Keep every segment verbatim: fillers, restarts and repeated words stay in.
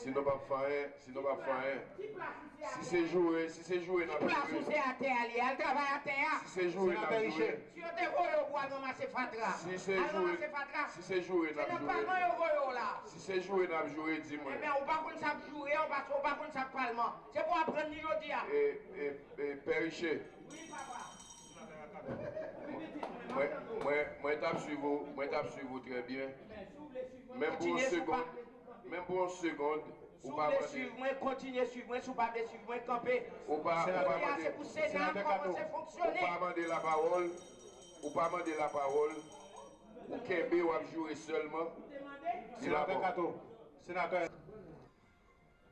Si nou p ap fè anyen, si nou p ap fè anyen, si se joure, si se joure n ap joure. Ki plas ou se atè a li ye? Al travay atè a. Si se joure n ap joure. Si yo te voye w pou al ranmase fatra, al ranmase fatra. Si se joure n ap joure. Se nan palman yo voye w la. Si se joure n ap joure, di mwen. Ebyen, ou pa konn sa k joure, ou pa, ou pa konn sa k palman. Se pou w aprann li jodi a. E, e, e, Pè Riche. Wi, papa. Mwen, mwen, mwen t ap swiv ou, mwen t ap swiv ou trè byen. Menm pou yon segonn, menm pou yon segonn, ou pa mande. Si w vle swiv mwen, kontinye swiv mwen, si w pa vle swiv mwen, kanpe. Ou pa, ou pa mande, se pou Sena a kòmanse fonksyone. Ou pa mande lapawòl, ou pa mande lapawòl, ou kenbe, w ap joure sèlman. Senatè Kato, senatè.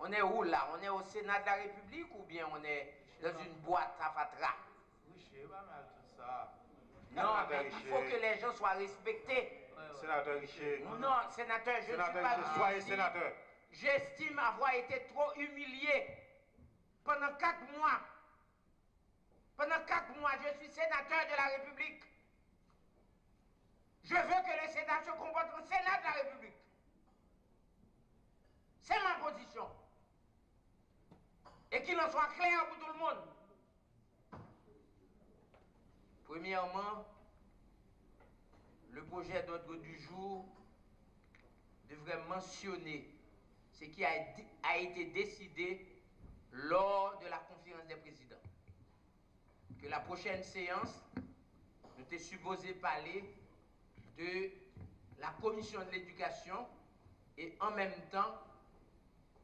On est où là? On est au Sénat de la République ou bien on est dans une boîte à fatra? Riche, pa mal tout sa. Non, mais il faut que les gens soient respectés. Senatè Riche. Non, sénateur, je ne suis pas venu ici. Soyez sénateur. J'estime avoir été trop humilié pendant quatre mois. Pendant quatre mois, je suis sénateur de la République. Je veux que le Sénat se comporte en Sénat de la République. C'est ma position. Et qu'il en soit clair pour tout le monde. Premièrement, le projet d'ordre du jour devrait mentionner ce qui a, a été décidé lors de la conférence des présidents. Que la prochaine séance, nou te sipoze pale de la commission de l'éducation et en même temps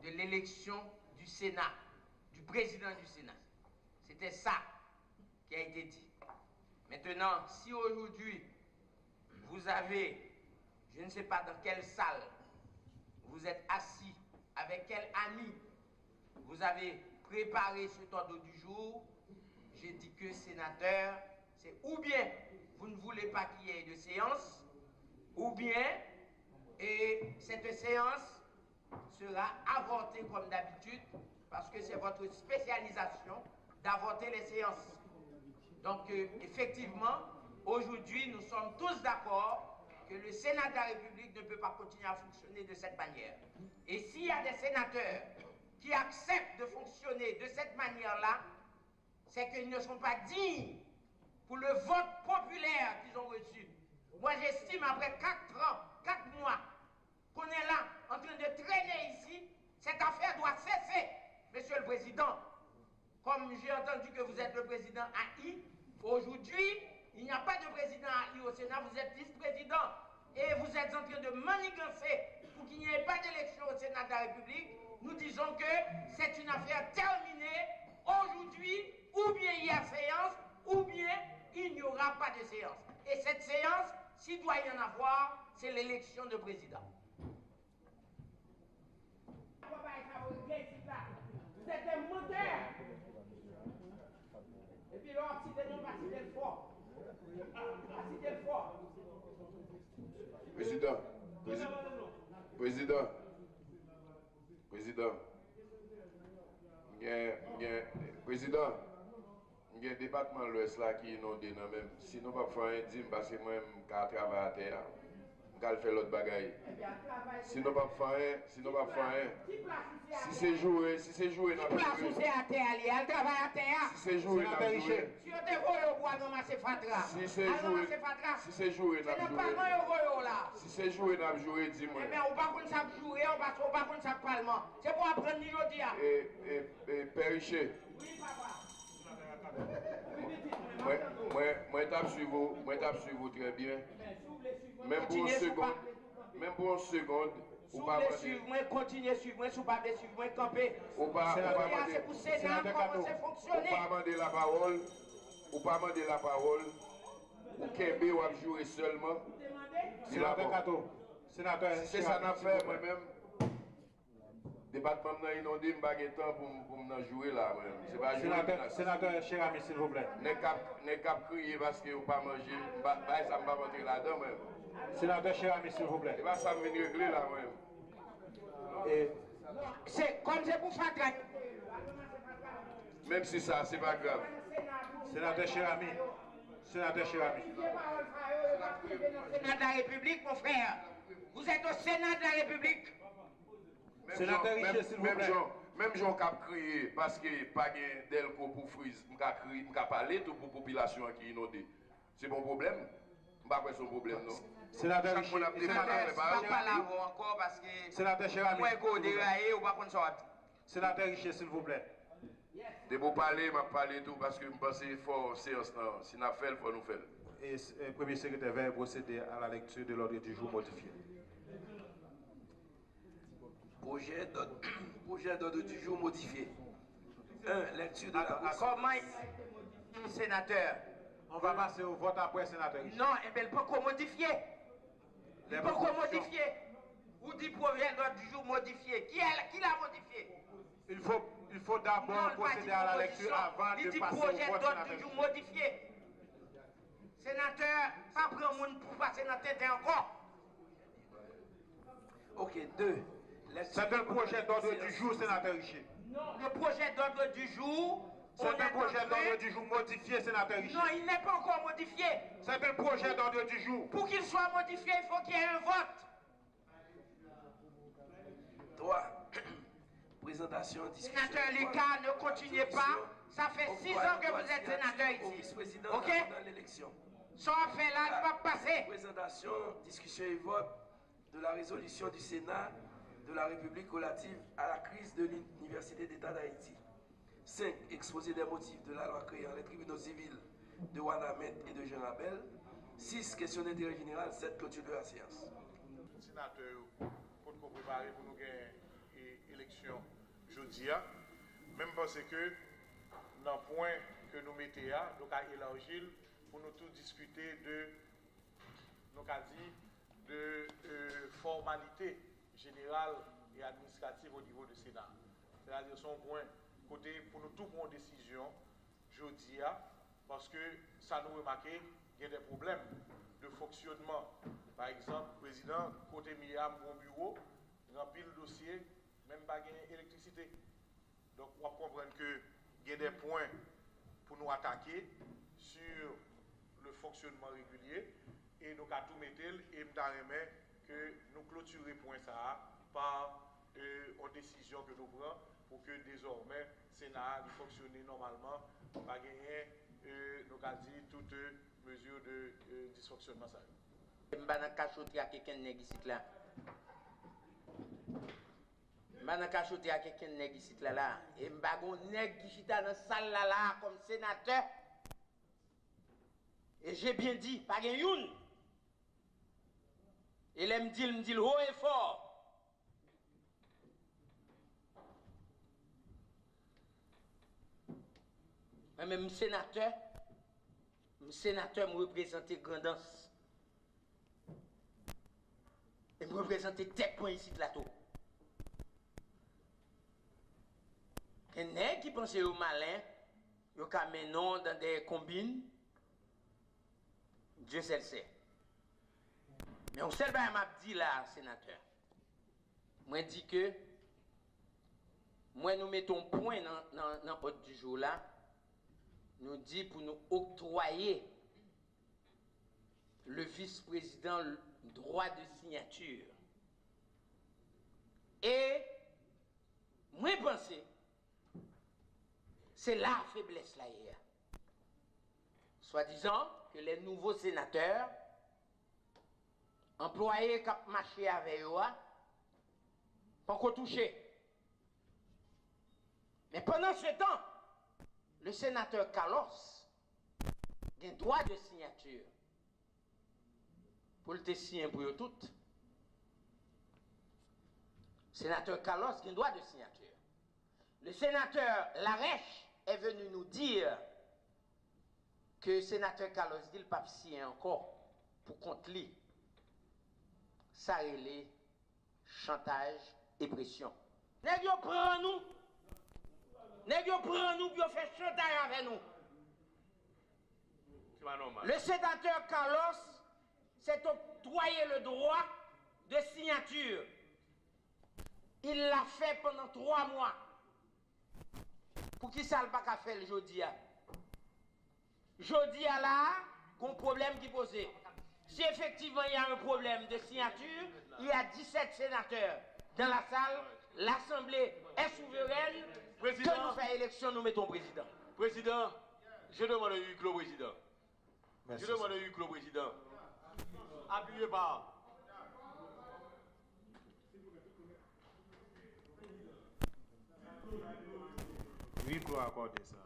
de l'élection du Sénat, du président du Sénat. C'était ça qui a été dit. Maintenant, si aujourd'hui, vous avez, je ne sais pas dans quelle salle, vous êtes assis avec quel ami, vous avez préparé cet ordre du jour, je dis que sénateur, c'est ou bien vous ne voulez pas qu'il y ait de séance, ou bien, et cette séance sera avortée comme d'habitude, parce que c'est votre spécialisation d'avorter les séances. Donc, euh, effectivement, aujourd'hui, nous sommes tous d'accord que le Sénat de la République ne peut pas continuer à fonctionner de cette manière. Et s'il y a des sénateurs qui acceptent de fonctionner de cette manière-là, c'est qu'ils ne sont pas dignes pour le vote populaire qu'ils ont reçu. Moi, j'estime, après quatre ans, quatre mois, qu'on est là en train de traîner ici, cette affaire doit cesser, Monsieur le Président. Comme j'ai entendu que vous êtes le président A I, aujourd'hui, il n'y a pas de président A I au Sénat, vous êtes vice-président. Et vous êtes en train de manigancer pour qu'il n'y ait pas d'élection au Sénat de la République. Nous disons que c'est une affaire terminée aujourd'hui, ou bien il y a séance, ou bien il n'y aura pas de séance. Et cette séance, s'il doit y en avoir, c'est l'élection de président. Papa, e sa yo regle isit la. Vous êtes des menteurs. Epi lè w ap site non, pa site l fò. Pa site l fò. Prezidan, prezi-, prezidan, prezidan, m gen, m gen, prezidan. M gen depatman Lwès la ki inonde nan men m. Si nou p ap fè anyen, di m, paske mwen, m ka travay atè a. M ka al fè lòt bagay. Si nou p ap fè anyen, si nou p ap fè anyen, si se joure, si se joure n ap joure. Ki plas ou se atè a li ye? Al travay atè a. Si se joure n ap joure. Si yo te voye w pou al ranmase fatra, al ranmase fatra. Si se joure n ap joure. Se nan palman yo voye w la. Si se joure n ap joure, di mwen. Ebyen, ou pa konn sa k joure, ou pa, ou pa konn sa k palman. Se pou w aprann li jodi a. E, e, e, Pè Riche. Wi, papa. Mwen, mwen, mwen t ap swiv ou, mwen t ap swiv ou trè byen. Menm pou yon segonn, menm pou yon segonn, ou pa mande. Si w vle swiv mwen, kontinye swiv mwen, si w pa vle swiv mwen, kanpe. Ou pa, ou pa mande, ou pa mande lapawòl, ou pa mande lapawòl, ou kenbe, w ap joure sèlman. Senatè Kato, senatè Cheramy, silvouplè. Si se sa n ap fè, mwen menm, depatman m nan inonde, m pa gen tan pou m, pou m nan joure la, mwen. Se pa joure m nan. Senatè Cheramy, silvouplè. Nèg k ap, nèg k ap kriye paske yo pa manje, m pa, bagay sa m p ap antre ladan, mwen. Senatè Cheramy, silvouplè. Se pa sa m vin regle la, mwen. E se kòm se pou fatra. Menm si sa, se pa grav. Senatè Cheramy, senatè Cheramy. Sénat de la République, mon frère. Vous êtes au Sénat de la République. Senatè Riché, silvouplè. Menm jan, menm jan w k ap kriye paske pa gen dèlko pou friz, m ka kriye, m ka pale tou pou popilasyon an ki inonde. Se pa yon pwoblèm? M pa kwè se yon pwoblèm, non. Senatè Riché, Senatè, m p ap pale avè w ankò paske m wè ke w deraye, ou pa konn sa w ap di. Senatè Riché, silvouplè. Depi w pale, m ap pale tou paske m panse fò seyans lan, si n ap fè l, fò nou fè l. E, e, Premye Sekretè, veuillez procéder à la lecture de l'ordre du jour modifié. Pwojè dòd, pwojè dòd di jou modifye. Un, lecture de la... Kòman, senatè? On va passer au vote après, senatè Riché. Non, enben, l poko modifye. Li poko modifye. Ou di pwojè dòd di jou modifye. Ki a, ki l a modifye? Il faut, il faut d'abord procéder à la lecture avant de passer au vote, senatè Riché. Senatè, pa pran moun pou pase nan tenten ankò. Ok, deux. C'est un projet d'ordre du jour, sénateur Riché. Le projet d'ordre du jour, c'est un projet d'ordre du jour modifié, sénateur Riché. Non, il n'est pas encore modifié. C'est un projet d'ordre du jour. Pour qu'il soit modifié, il faut qu'il y ait un vote. Trois. Présentation, discussion. Sénateur Lucas, ne continuez pas. Ça fait six ans que vous êtes sénateur ici. OK? Sa w ap fè la, li p ap pase. Présentation, discussion et vote de la résolution du Sénat de la République relative à la crise de l'Université d'État d'Haïti. Cinq, exposé des motifs de la loi créant les tribunaux civils de Wanament et de Jan Rabèl. Six, question d'intérêt général. Sept, clôture de la séance. Senatè yo potko prepare pou nou gen e, eleksyon jodi a. Men m panse ke nan pwen ke nou mete a, nou ka elaji l pou nou tou diskite de, nou ka di, de e, fòmalite jeneral e administratif o nivo de Sena. Sètadi se yon pwen kote pou nou tou pran yon desizyon jodi a, paske sa nou remake, gen de pwoblèm de fonksyònman. Pa egzanp, prezidan, kote m ye a, m gen yon biwo, gen anpil dosye, men m pa gen elektrisite. Donk, w ap konprann ke gen de pwen pou nou atake sur le fonctionnement régulier, e nou ka tou mete l, e m ta renmen ke nou klotire pwen sa a pa e, yon desizyon ke nou pran pou ke dezòmè Sena a li fonksyone nòmalman, pa genyen, e, nou ka di, tout e, mezi de e, disfonksyònman sa yo. M pa nan kachote ak kenn nèg isit la. M pa nan kachote ak kenn nèg isit la la. E m pa gon nèg ki chita nan sal la la kòm senatè. E je byen di, pa gen youn. E lè m di l, m di l haut et fort. Mwen menm, m senatè, m senatè, m reprezante Grandans. E m reprezante tèt mwen isit la tou. Gen nèg ki panse yo malen, yo ka mennen w nan dèyè konbin. Dieu seul sait. Men yon sèl bagay m ap di la, senatè. Mwen di ke mwen nou mete yon pwen nan, nan, nan òd di jou la. Nou di pou nou oktwaye le vice-président drwa de sinyati. E mwen panse se la feblès la ye a. Swadizan ke les nouveaux sénateurs, anplwaye k ap mache avè yo a, poko touche. Men pandan se tan, le senatè Carlos gen dwa de sinyati pou l te siyen pou yo tout. Senatè Carlos gen dwa de sinyati. Le sénateur Larèche est venu nous dire ke senatè Carlos di l p ap siyen ankò pou kont li. Sa rele chantaj e presyon. Nèg yo pran nou. Nèg yo pran nou pou yo fè chantaj avè nou. Se pa nòmal. Le sénateur Carlos s'est octroyé le droit de signature. Il l'a fait pendant trois mois. Poukisa l pa ka fè l jodi a? Jodi a la a, gon pwoblèm ki poze. Si effectivement il y a un problème de signature, il y a dix-sept sénateurs dans la salle L'Assemblée est souveraine, ke nou fè eleksyon, nou mete yon prezidan. Président, je demande un huis clos, Président. Je demande un huis clos, Président. Appuyez par. Huis clos accordé, sénateur.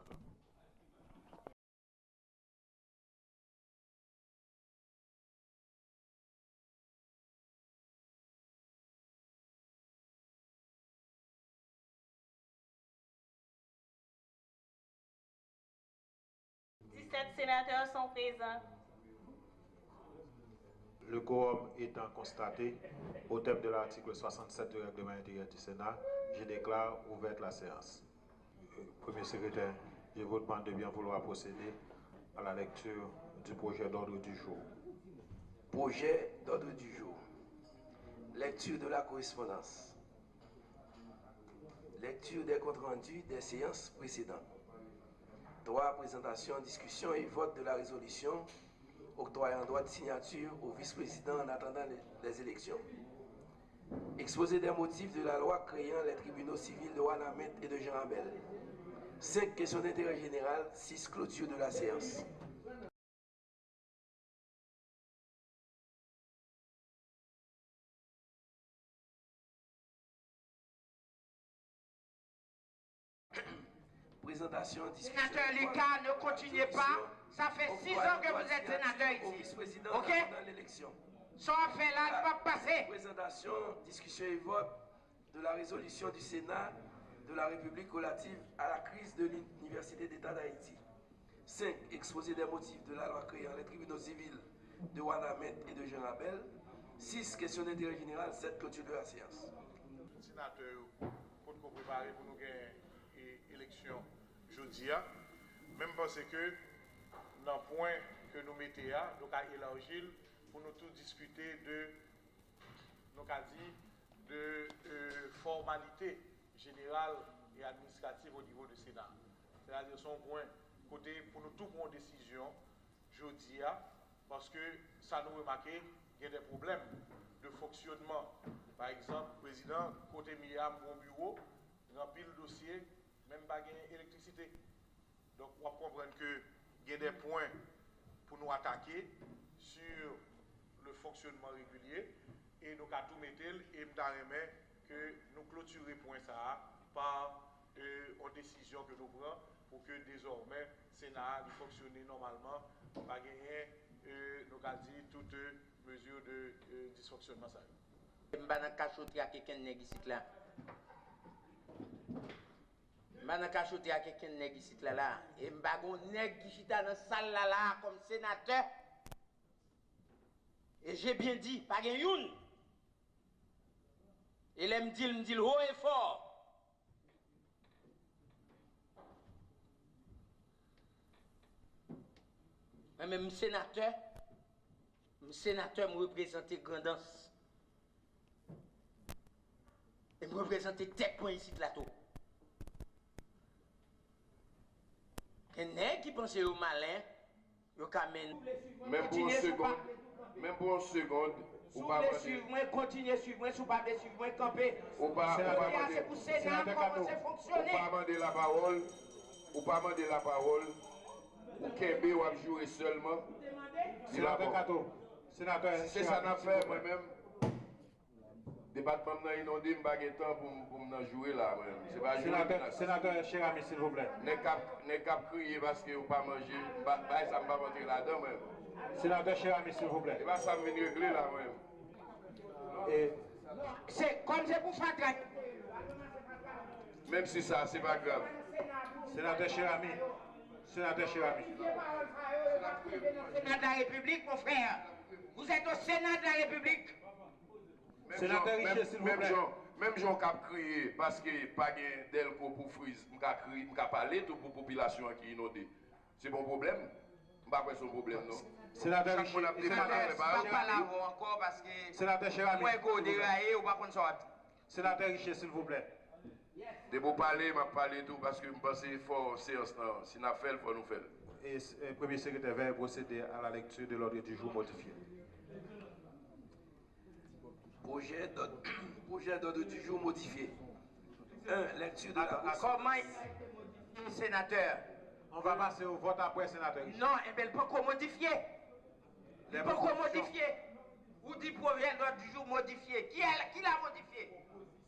Dix-sept sénateurs sont présents. Le quorum étant constaté, au terme de l'article soixante-sept du règlement intérieur du Sénat, je déclare ouverte la séance. Premier secrétaire, je vous demande de bien vouloir procéder à la lecture du projet d'ordre du jour. Projet d'ordre du jour. Lecture de la correspondance. Lecture des comptes rendus des séances précédentes. Trois. Présentation, discussion et vote de la résolution octroyant droit de signature au vice-président en attendant les élections. Exposé des motifs de la loi créant les tribunaux civils de Wanament et de Jan Rabèl. Cinq. Questions d'intérêt général. Six. Clôture de la séance. Senatè Lucas, ne continuez pas. Ça fait six ans que vous êtes sénateur ici. Ok? Sa w ap fè la, l p ap pase. Présentation, discussion et vote de la résolution du Sénat de la République relative à la crise de l'Université d'État d'Haïti. Cinq. Exposé des motifs de la loi créant les tribunaux civils de Wanament et de Jan Rabèl. Six. Questions d'intérêt général. Sept. Clôture de la séance. Senatè yo potko prepare pou nou gen eleksyon jodi a. Men m panse ke nan pwen ke nou mete a, nou ka elaji l pou nou tou diskite de, nou ka di, de fòmalite jeneral e administratif o nivo de Sena. Sètadi se yon pwen kote pou nou tou pran yon desizyon jodi a, paske sa nou remake, gen de pwoblèm de fonksyonman. Pa egzanp, prezidan, kote m ye a, m gen yon biwo, gen anpil dosye, men m pa gen elektrisite. Donk, w ap konprann ke gen de pwen pou nou atake sur le fonctionnement régulier e nou ka tou mete l e m ta renmen ke nou klotire pwen sa a pa yon desizyon ke nou pran pou ke dezòmè Sena a li fonksyone nòmalman, pa genyen, nou ka di, tout mezi de disfonksyonman sa yo. M pa nan kachotri ak okenn nèg isit la. M pa nan kachotri ak okenn nèg isit la la. E m pa gen yon nèg ki chita nan sal la la kòm senatè. E je byen di, pa gen youn. E lè m di l, m di l wo e fò. Mwen menm m senatè, m senatè, m reprezante Grandans. E m reprezante tèt mwen isit la tou. Gen nèg ki panse yo malen, yo ka mennen. Menm pou yon segond, menm pou yon segond, ou pa mande. Si w vle swiv mwen, kontinye swiv mwen, si w pa vle swiv mwen, kanpe. Ou pa, ou pa mande. Jodi a se pou Sena a kòmanse fonksyone. Ou pa mande lapawòl, ou pa mande lapawòl, ou kenbe, w ap joure sèlman. Senatè Kato, Senatè Cheramy, silvouplè. Si se sa n ap fè, mwen menm, Depatman m nan inonde, m pa gen tan pou m pou m nan joure la, mwen. Se pa joure m nan. Senatè Cheramy, silvouplè. Nèg k ap nèg k ap kriye paske yo pa manje, m pa, bagay sa m p ap antre ladan, mwen. Senatè Cheramy, silvouplè. Se pa sa m vin regle la, mwen. E. Se kòm se pou fatra. Menm si sa, se pa grav. Senatè Cheramy. Senatè Cheramy. Senatè Repiblik, mon frè. Vous êtes au Sénat de la République. Senatè Riché, silvouplè. Menm jan w k ap kriye paske pa gen dèlko pou friz, m ka kriye, m ka pale tou pou popilasyon an ki inonde. Se pa yon pwoblèm? M pa kwè se yon pwoblèm, non. Senatè Riché, senatè, senatè Cheramy. Senatè Riché, silvouplè. Depi w pale, m ap pale tou, paske m panse fò seyans lan, si n ap fè l, fò nou fè l. Et, euh, Premier Secrétaire, veuillez procéder à la lecture de l'ordre du jour modifié. Projet d'ordre, projet d'ordre du jour modifié. Un, lecture de la Attends, attends. Kòman il a été modifié, sénateur? On va passer au vote après, sénateur Richer. Non, ebyen, li poko modifye. Li Les poko propositions. Modifye. Ou di pwojè dòd di jou modifye. Ki a, ki l a modifye?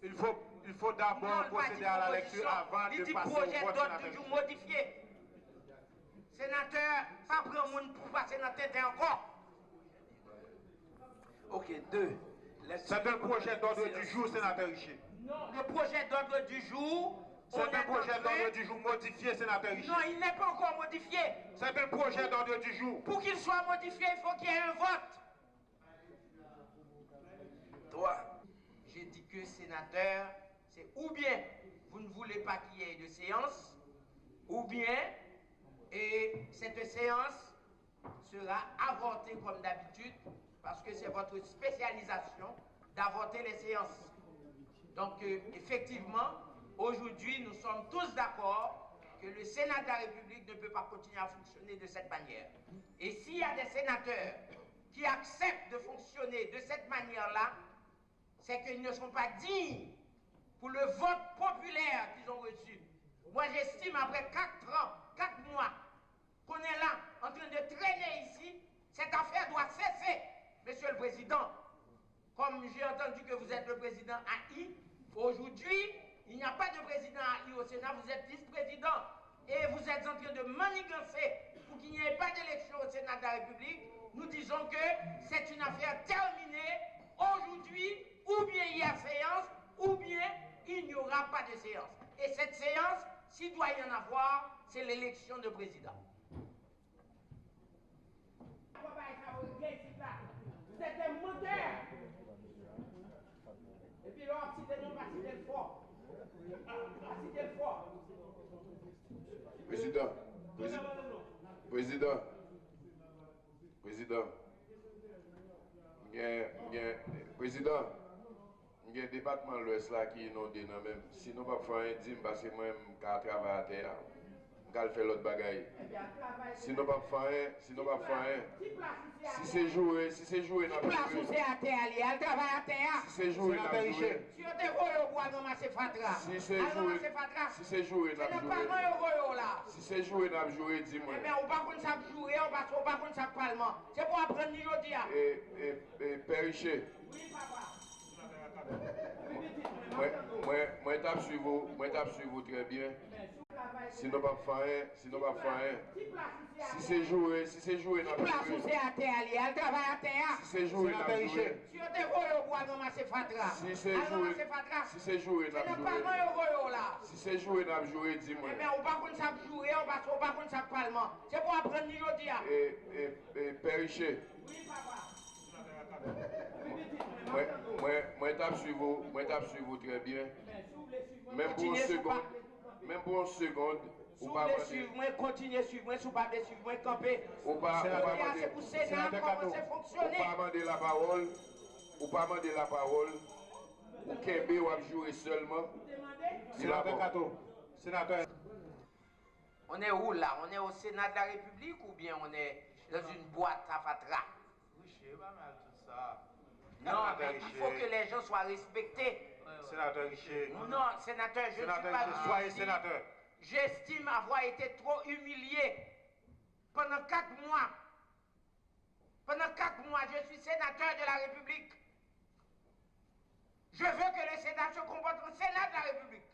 Il faut, il faut Non, d'abord li pa di procéder à la lecture pwopozisyon. Avant Li de di passer au pwojè vote, dòd di sénateur jou Richer. Modifye. Senatè, pa pran moun pou pase nan tenten ankò. Ok, deux. Lecture C'est un de projet d'ordre du séance. Jour, sénateur Richer. Le projet d'ordre du jour. C'est On un est en projet train- d'ordre du jour modifié, sénateur Richer. Non, il n'est pas encore modifié. C'est un projet d'ordre du jour. Pour qu'il soit modifié, il faut qu'il y ait un vote. Trois. Je dis que sénateur, c'est ou bien vous ne voulez pas qu'il y ait de séance, ou bien, et cette séance sera avortée comme d'habitude, parce que c'est votre spécialisation d'avorter les séances. Donc, euh, effectivement, aujourd'hui, nous sommes tous d'accord que le Sénat de la République ne peut pas continuer à fonctionner de cette manière. Et s'il y a des sénateurs qui acceptent de fonctionner de cette manière-là, c'est qu'ils ne sont pas dignes pour le vote populaire qu'ils ont reçu. Moi, j'estime, après quatre ans, quatre mois, qu'on est là en train de traîner ici, cette affaire doit cesser, Monsieur le Président. Comme j'ai entendu que vous êtes le président A I, aujourd'hui, il n'y a pas de président A I au Sénat, vous êtes vice-président. Et vous êtes en train de manigancer pour qu'il n'y ait pas d'élection au Sénat de la République. Nous disons que c'est une affaire terminée aujourd'hui, ou bien il y a séance, ou bien il n'y aura pas de séance. Et cette séance, s'il doit y en avoir, c'est l'élection de président. Bagay sa yo regle isit la. Se de mantè. Epi lè w ap site non, pa site l fò. Pa site l fò. Prezidan, prezi- prezidan, prezidan, m gen, m gen, prezidan, m gen depatman Lwès la ki inonde nan men m. Si nou p ap fè anyen, di m, paske mwen, m ka travay atè a. M ka al fè lòt bagay. Si nou p ap fè anyen, si nou p ap fè anyen, si se joure, si se joure n ap joure. Ki plas ou se atè a li ye? Al travay atè a. Si se joure n ap joure. Si yo te voye w pou al ranmase fatra, al ranmase fatra. Si se joure n ap joure. Se nan palman yo voye w la. Si se joure n ap joure, di mwen. Ebyen, ou pa konn sa k joure, ou pa, ou pa konn sa k palman. Se pou w aprann li jodi a. E, e, e, Pè Riche. Wi, papa. Mwen, mwen, mwen t ap swiv ou, mwen t ap swiv ou trè byen. Si nou p ap fè anyen, si nou p ap fè anyen. Si se joure, si se joure n ap joure. Ki plas ou se atè a li ye? Al travay atè a. Si se joure n ap joure. Si yo te voye w pou al ranmase fatra, al ranmase fatra. Si se joure n ap joure. Se nan palman yo voye w la. Si se joure n ap joure, di mwen. Ebyen, ou pa konn sa k joure, ou pa, ou pa konn sa k palman. Se pou w aprann li jodi a. E, e, e, Pè Riche. Wi, papa. Mwen, mwen, mwen t ap swiv ou, mwen t ap swiv ou trè byen. Menm pou yon segond, menm pou yon segond, ou pa mande. Si w vle swiv mwen, kontinye swiv mwen. Si w pa vle swiv mwen, kanpe. Ou pa, ou pa mande. Jodi a, se pou Sena a kòmanse fonksyone. Ou pa mande lapawòl, ou pa mande lapawòl, ou kenbe, w ap joure sèlman. Senatè Kato, senatè. On est où là? On est au Sénat de la République ou bien on est dans une boîte à fatra? Riche, pa mal tout sa. Non, mais il faut que les gens soient respectés. Sénateur Richer. Non, sénateur, je ne suis pas venu ici. Soyez sénateur. J'estime avoir été trop humilié. Pendant quatre mois, pendant quatre mois, je suis sénateur de la République. Je veux que le Sénat se comporte en Sénat de la République.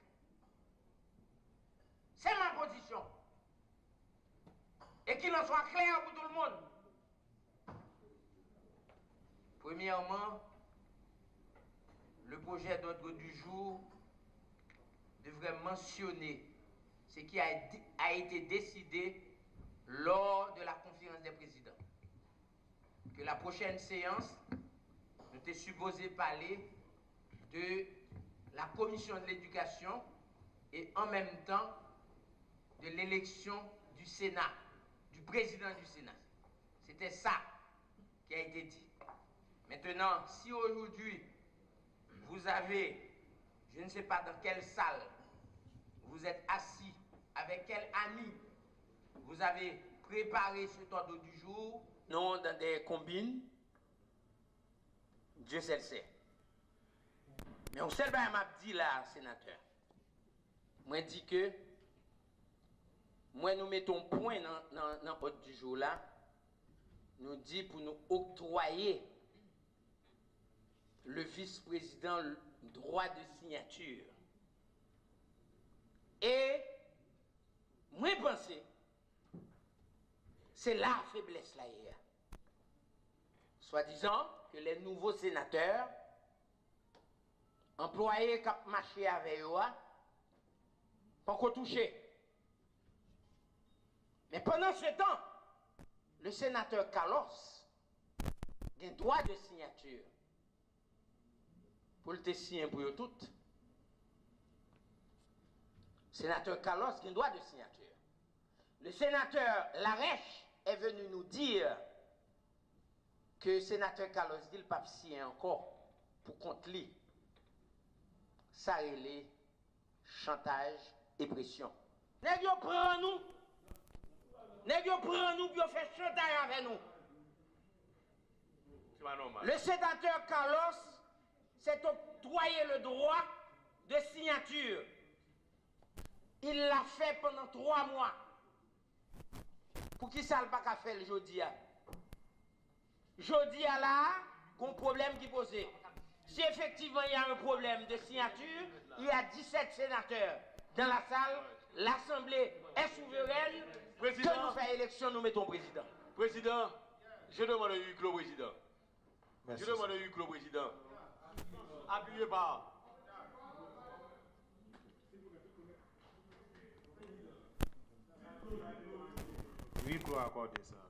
C'est ma position. Et qu'il en soit clair pour tout le monde. Premièrement, le projet d'ordre du jour devrait mentionner ce qui a, a été décidé lors de la conférence des présidents. Que la prochaine séance, nou te sipoze pale de la commission de l'éducation et en même temps de l'élection du Sénat, du président du Sénat. C'était ça qui a été dit. Maintenant, si aujourd'hui vous avez, je ne sais pas dans quelle salle vous êtes assis, avec quel ami vous avez préparé cet ordre du jour, non, dans des combines, Dieu seul sait. Men yon sèl bagay m ap di la, senatè. Mwen di ke, mwen nou mete yon pwen nan, nan, nan òd di jou la, nou di pou nou oktwaye le vice-président dwa de sinyati. E mwen panse se la feblès la ye a. Swadizan ke les nouveaux sénateurs, anplwaye k ap mache avè yo a, poko touche. Men pandan se tan, le sénateur Carlos gen dwa de sinyati pou l te siyen pou yo tout. Sénateur Carlos gen dwa de sinyati. Le sénateur Larèche est venu nous dire ke senatè Carlos di l p ap siyen ankò pou kont li. Sa rele chantaj e presyon. Nèg yo pran nou. Nèg yo pran nou pou yo fè chantaj avè nou. Se pa nòmal. Le sénateur Carlos s'est octroyé le droit de signature. Il l'a fait pendant trois mois. Poukisa l pa ka fè l jodi a? Jodi a la a, gon pwoblèm ki poze. Si effectivement il y a un problème de signature, il y a dix-sept sénateurs dans la salle. L'Assemblée est souveraine. Ke nou fè eleksyon, nou mete yon prezidan. Président, je demande un huis clos, Président. Je demande un huis clos, Président. Appuyez pas. Huis clos akòde sa.